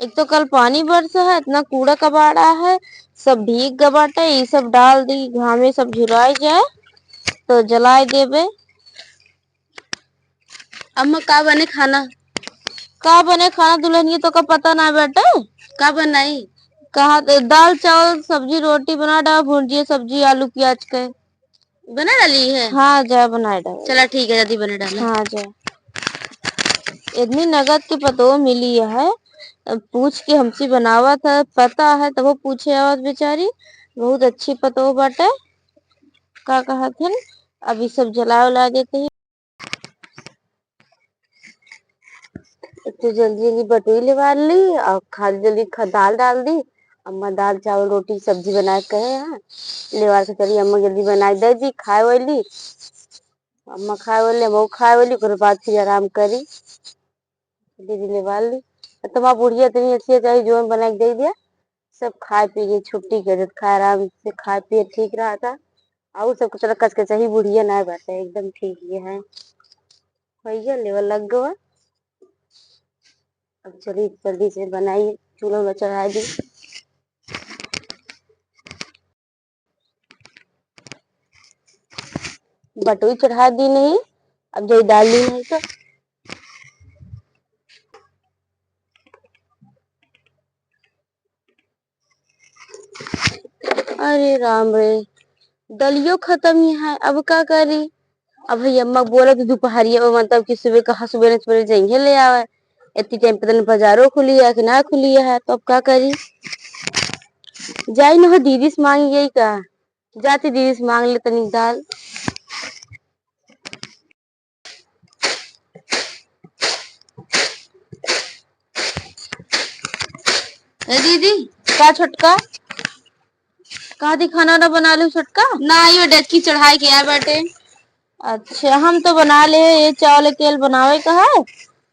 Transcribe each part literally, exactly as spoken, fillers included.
एक तो कल पानी बरसा है, इतना कूड़ा कबाड़ा है, सब भीग ग बाटे। ई सब डाल दी, घामे सब झुराई जाए, तो जलाए देबे। अम्मा, का बने खाना? का बने खाना दुल्हनिया, तोका पता ना बाटे? का बनाई? कहा, दाल चावल सब्जी रोटी बना डाल, भुंजिया सब्जी आलू प्याज के। बना डाली है? हाँ, जा बनाए डाल। चला ठीक है, जल्दी बना डाला। हाँ, जा। इतनी नगद के पतोह मिली है, अब पूछ के हमसे बनावत है, पता है, तबो पूछे आवत बेचारी। बहुत अच्छी पतोह बाटे। का कहत हन, अब ई सब जला उला देते हैं। तो जल्दी जल्दी बटुई लेवा ली और खा जल्दी खा, दाल डाल दी। अम्मा दाल चावल रोटी सब्जी बनाए कहे हैं, लेवा के चली अम्मा जल्दी बनाए दे दी, खाए वाली। अम्मा खाए वाली, हम खाए वाली, ओकरे बाद फिर आराम करी। दीदी लेवा ली। तुम्हार बुढ़िया इतनी अच्छी है, चाहे जो बनाए के दे दिया, सब खाए पी के छुट्टी कर देत, खाए आराम से खाए पिए ठीक रहता। और सब कुछ कच के चाही, बुढ़िया ना बाटे, एकदम ठीक ये है। भैया लेवल लग गवा। अब चलिए जल्दी से बनाइए, चूल्हा में चढ़ा दी। बटोई चढ़ा दी नहीं, अब जाई डाल ली नहीं तो। अरे राम रे, दलियो खत्म ही है, अब का करी? अब भैया अम्मा बोलत दुपहरिया में, मतलब कि सुबह कहा, सुबह न सुबह जइहे ले आवे। इतनी टाइम पता नहीं बाजारो खुली है कि ना खुली है, तो अब का करी? जाई न हो दीदी से मांगी गई का? जाती दीदी से मांग ले तनी दाल। ए दीदी। का छोटका? कहा थी खाना ना बना लू छोटका? ना, ये डेचकी चढ़ाई के आए बाटे। अच्छा, हम तो बना ले, ये चावल के तेल बनावे का है।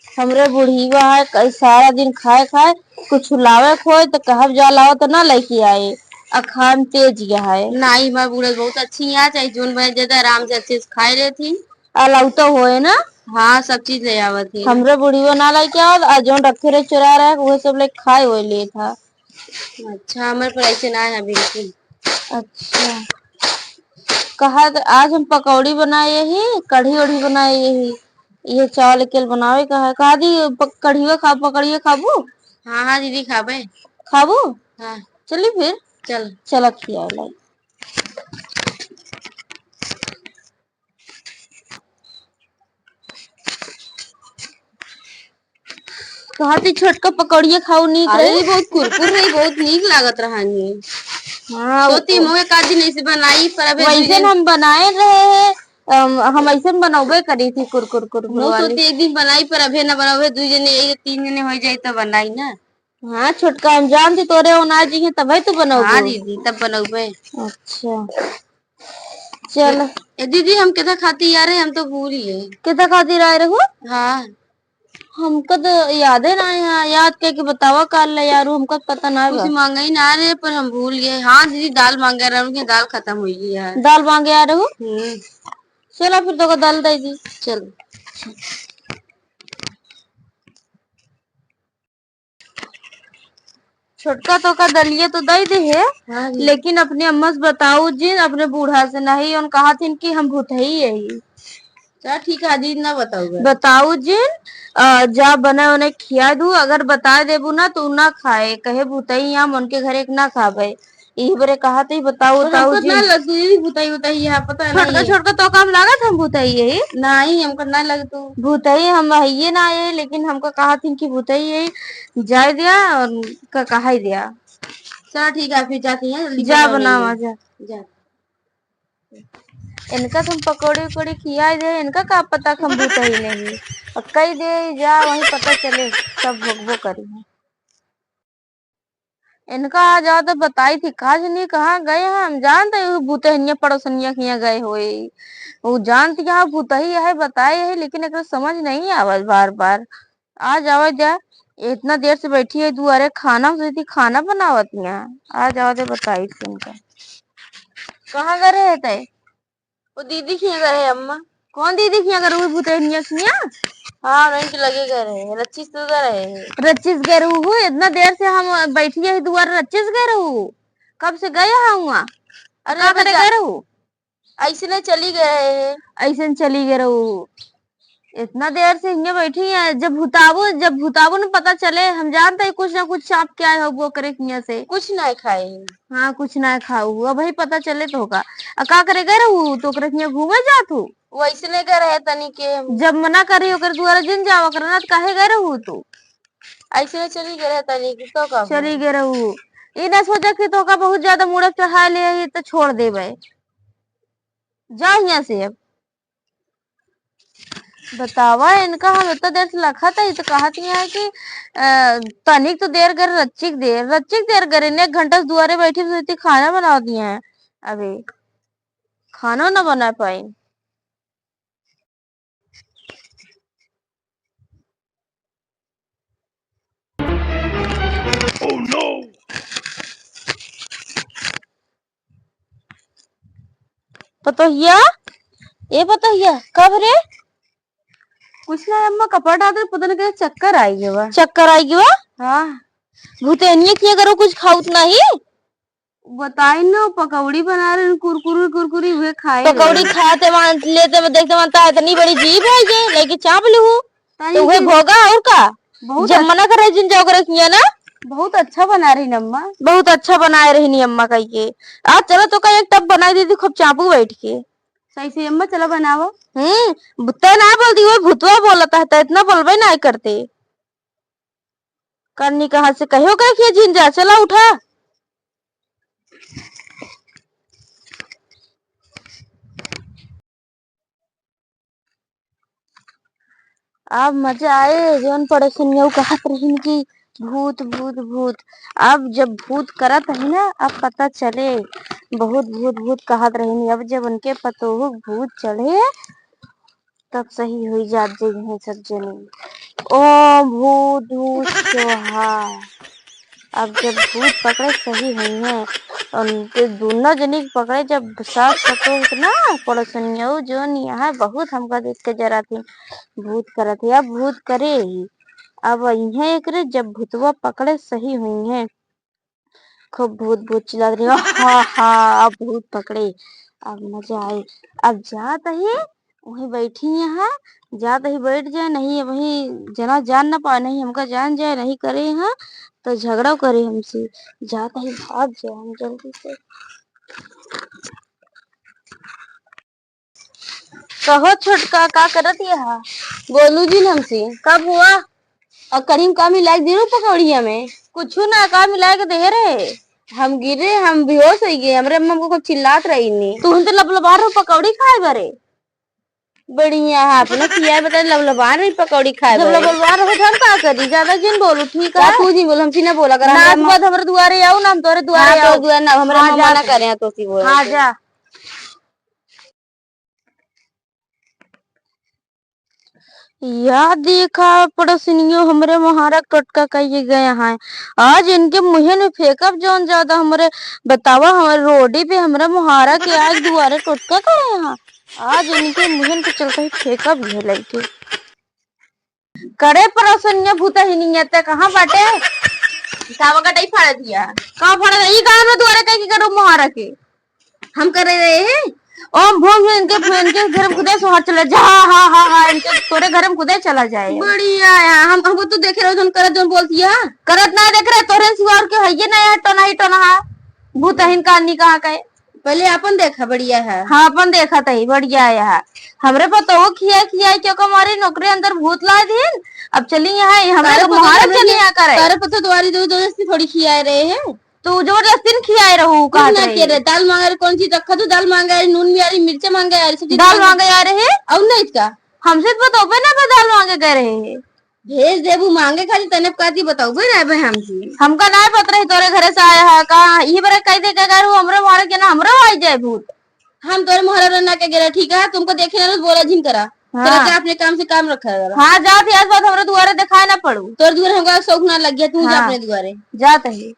हमरे बुढ़ीवा है, कई सारा दिन खाए खाए, कुछ लावे खोए तो कहब जा लाओ तो ना लेके आए, आ खाए में तेज है। नहीं, हमार बूढ़ा बहुत अच्छी है, चाहे जोन बने दे दे, आराम से अच्छे से खाए लेती। अलाउ तो होए ना? हाँ, सब चीज ले आवत है। हमरे बुढ़ियो ना लेके आवत, आ जौन रखे रहे चुरा रहे, उहे सब लेके खाए हुए लिए था। अच्छा, हमरे पर ऐसे ना है बिल्कुल। अच्छा, कहा त आज हम पकौड़ी बनाए ही, कढ़ी उढ़ी बनाए ही, ये चावल के बनावे का है। कहा दी प-, कढ़िया खा, पकौड़िया खाबू? हाँ, हाँ दीदी, खाबे। खाबू? हाँ। चली फिर। चल। चला खिया लाई। कहती छोटका पकौड़िया खाऊ नीक अरे, रही। बहुत कुरकुर रही, बहुत नीक लागत रहनी। हाँ, सोती वो मोहे का दिन ऐसे बनाई, पर अबे वैसे दुई दिन हम बनाए रहे हैं, अम, हम ऐसे बनौबे करी थी कुरकुर कुरकुर मुँह वाली। सोती एक दिन बनाई, पर अबे ना बनावे, दुई जने, एक तीन जने हो जाए तो बनाई ना। हाँ छोटका, हम जानती तोरे ओना जी हैं, तबे तो बनौबे। हाँ दीदी, तब बनौबे। अच्छा, चल। ए दीदी, हम केथा खाती यार है, हम तो भूल गए। केथा खातिर आए रहो? हाँ। हमका तो यादे ना है, याद करके बतावा काल ले यार, हमका पता ना कुछ बा। मांगे ही ना रहे, पर हम भूल गए। हाँ दीदी, दाल मांगे रहे, उनके दाल खत्म हुई है यार। दाल मांगे आ रहे हो? हम्म। चला फिर तो दाल दे दी। चल। छोटका तो का दलिया तो दे दे है, हाँ जी। लेकिन अपने अम्मा से बताऊ जिन, अपने बूढ़ा से नहीं, उन कहा थिन कि हम भूतही यही। चल ठीक है, आज ना बताऊ बे। बताऊ जिन, अ, जा बने उन्हें खिया दू, अगर बता देबू ना तो उ ना खाए, कहे भूतही हम उनके घर एक ना खाबे। इही बरे कहा तो ही बताऊ, पर बताऊ हमको जी। ना लगती दीदी, भूतही, भूतही यहाँ पता नहीं छोटका, है। छोटका तो काम लागत हम भूतही यही। नहीं, हमको ना लगतू। भूतही हम हइये ना ये, लेकिन हमको कहा थी कि भूतही यही जाए दिया और का कहा ही दिया। चल ठीक है, फिर जाती हैं, जल्दी जा बना बनावा लेंगे। जा। जा। इनका तुम पकौड़ी उकौड़ी खिया दे, इनका का पता कि हम भूतही नहीं। अब कही दे जा, वहीं पता चले, सब भोगबो करी। इनका आ जाओ तो बताई थी, का जनी कहाँ गए हैं, हम जानते हैं, वो भूतहनिया पड़ोसनिया के यहाँ गए होए। वो जानती यहाँ भूतही है, बताए है, लेकिन एकरा समझ नहीं आवत बार बार। आ जाओ जा, इतना देर से बैठी है दुआरे, खाना सोचती खाना बनावत यहाँ। आ जाओ जा, बताई थी इनका। कहाँ गए रहे थे? वो दीदी के यहाँ गए रहे अम्मा। कौन दीदी के यहाँ गए रहे? भूतहनिया के यहाँ? हाँ, उन्हीं के लगे गए रहे, रच्चिस तो गए रहे। रच्चिस गए रहू, इतना देर से हम बैठी यही दुआर, रच्चिस गए रहू, कब से गए हैं हुआ? अरे, का अबे करे जा- गए रहू? ऐसे नहीं चली गए हैं। ऐसे नहीं चली गए रहू, इतना देर से हियाँ बैठी है, जब भुताबू, जब भुताबू न पता चले, हम जानते हैं कुछ ना कुछ चाप के आए हो वो करे हियाँ से। कुछ ना खाए हैं। हाँ, कुछ ना खाऊ, अब ही पता चले तो होगा। आ का करे गए रहू? तो ओकरे हियाँ घूमे जात हूँ। वैसे नहीं गए रहे तनी के। जब मना करी ओकर दुआरा जिन जावा करना, तो काहे गए रहू तू? ऐसे चली गए रहे तनी के, तो का चली हुआ? गए रहू। ई ना सोचा कि तोका बहुत ज्यादा मूड़े चढ़ा ले, ये तो छोड़ देबे। जा हियाँ से अब। बतावा, इनका हम इतना देर से लखत है, तो कहत ही है कि, अ, तनिक तो देर कर, रच्चिक देर, रच्चिक देर करे, ने एक घंटा से दुआरे बैठी रहती, खाना बना दिए हैं। अबे खाना ना बना पाई। Oh no! पतोहिया, ए पतोहिया, कब रे? कुछ ना अम्मा, कपड़ा डाल दे, पता नहीं कैसे चक्कर आई गया बा। चक्कर आई गया बा? हाँ। भूतनिया किया करो, कुछ खाउत नहीं? बताई न, पकौड़ी बना रहे हैं, कुरकुरी, कुरकुरी, उहे खाए पकौड़ी रहे। खाते मान, लेते में देखते मानता है, इतनी बड़ी जीभ है ये, लेके चाप लूँ। तनी तो उहे के भोगा और का? बहुत जब अच्छा मना करे जिन जाओ करे किया ना। बहुत अच्छा बना रही न अम्मा। बहुत अच्छा बनाए रही नी अम्मा कह के। आज चलो तो का एक टब बनाई दे दी, खूब चापू बैठ के। सही से अम्मा, चलो बनावा। हम्म, तै ना बोलती, वो भुतवा बोलता है, तो इतना बोलबे ना करते। करनी कहाँ से कहो कह के जिन जा, चला उठा। अब मजा आए, जौन पड़ोसनिया कहत रहिन कि भूत, भूत, भूत। अब जब भूत करत है ना, अब पता चले, बहुत भूत, भूत कहत रहिन। अब जब उनके पतोहू भूत चढ़े, तब सही हुई जात जइहैं सब जने। ओम भूत भूत स्वाहा। अब जब भूत पकड़े सही हुई हैं, उनके दोनों जने के पकड़े, जब सास पतोह के ना पड़ोसनिया जौन यहाँ बहुत हमका देख के जरा थी, भूत करत है, अब भूत करे ही, अब इहे एकरे जब भूतवा पकड़े सही हुई हैं। खूब भूत भूत चिल्लात रही, "हा, हा, अब भूत पकड़े।" अब मजा आए। अब जात ही, वहीं बैठी यहाँ, जात ही बैठ जाए, नहीं वहीं जना जान ना पाए, नहीं हमका जान जाए, नहीं करे यहाँ, तो झगड़ा करे हमसे। जात ही भाग जाए हम जल्दी से। कहो छोटका, का करत यहाँ? बोलू जिन हमसे। कब हुआ? और कढ़ी में का मिलाए के दे रहू पकौड़िया में? कुछ ना, का मिलाए के दे रहे? हम गिरे, हम बेहोश हो गए। हमरे अम्मा हमको खूब चिल्लात रही नी। तू हम तो लबलबा रहू पकौड़ी खाए बरे। बढ़िया है, अपना खियाए बता, लबलबा रही पकौड़ी खाए जब बरे। लबलबा रहो, हम का करी? ज्यादा जिन बोलू, ठीक है? तू जिन बोलू, हमसे ना बोला कर। ना, हमरे अम्मा आज बाद हमरे दुआरे आओ ना, हम तोरे दुआरे हाँ, तो आओ। दुआरे ना, हमरे हाँ, अम्मा जा मना तू। करे हैं तो सी बोले हाँ, तो। जा। या देखा पड़ोसनियो, हमरे मोहारा टोटका कइये गए हैं। आज इनके मुँहे में फेंकब जौन ज्यादा हमरे, बतावा, हमरे रोडी पे हमरे मोहारा के आज दुआरे टोटका करे हैं। आज इनके मुँहे के चलते ही फेंकब ये लइके। करे पड़ोसनिया भूतहिनिया ते कहाँ बाटे? सावा कटाई फाड़ दिया। कहाँ फाड़ दिया? ई कहाँ में दुआरे कइके करो मोहारा के? हम करे रहे हैं। ओम भूम भूम इनके, इनके घर में खुदे सोहर चला जा, हा, हा, हा, हा, इनके तोरे घर में खुदे चला जाए। बढ़िया है, हम, हमको तू देखे रहो, जौन करत, जौन बोलती है। करत ना देख रहे, तोरे सिवा और के हइये ना है, टोना ही टोना है। भूतहिन का अन्नी कहाँ का है? पहले अपन देखा, बढ़िया है। हाँ, अपन देखा तही, बढ़िया है। हमरे पतोह खिया, खिया के ओकर मारे नौकरी अंदर भूत ला दीन। अब चली यहाँ, हमरे तारे को पतोह मोहारा हमरे चली के, यहाँ करे। तारे पतोह दुआरी दो, दो जैसी थोड़ी खियाए रहे हैं। तू जबरदस्ती न खियाए रहू, कुछ कहत ना रही। किया रहे। दाल मांगा रहे, कौन चीज रखा तू? दाल मांगा रहे, नून भी आ रही, मिर्चा मांगा रहे, सब चीज दाल मांगा मांगा आ रहे? और नहीं का? हमसे तो बतौबे ना बा दाल मांगे गए रहे। भेज देबू मांगे खाली, तने का चीज बतौबे ना बे हमसे। हमका ना पत रही तोरे घरे से आया है का? ये बरे कह दे के गए रहू, हमरे मारे के ना, हमरे आई जाए भूत। हम तोरे मोहरा ना के गेला, ठीक है? तुमको देखे ना तो बोला जिन करा। हाँ। तेरा जा अपने काम से काम रखा करा। हाँ, जात ही आज बाद हमरे दुआरे दिखाए ना पड़ू। तोरे दुआरे हमका शौक ना लग गया, तू जा हाँ। अपने दुआरे। जात ही।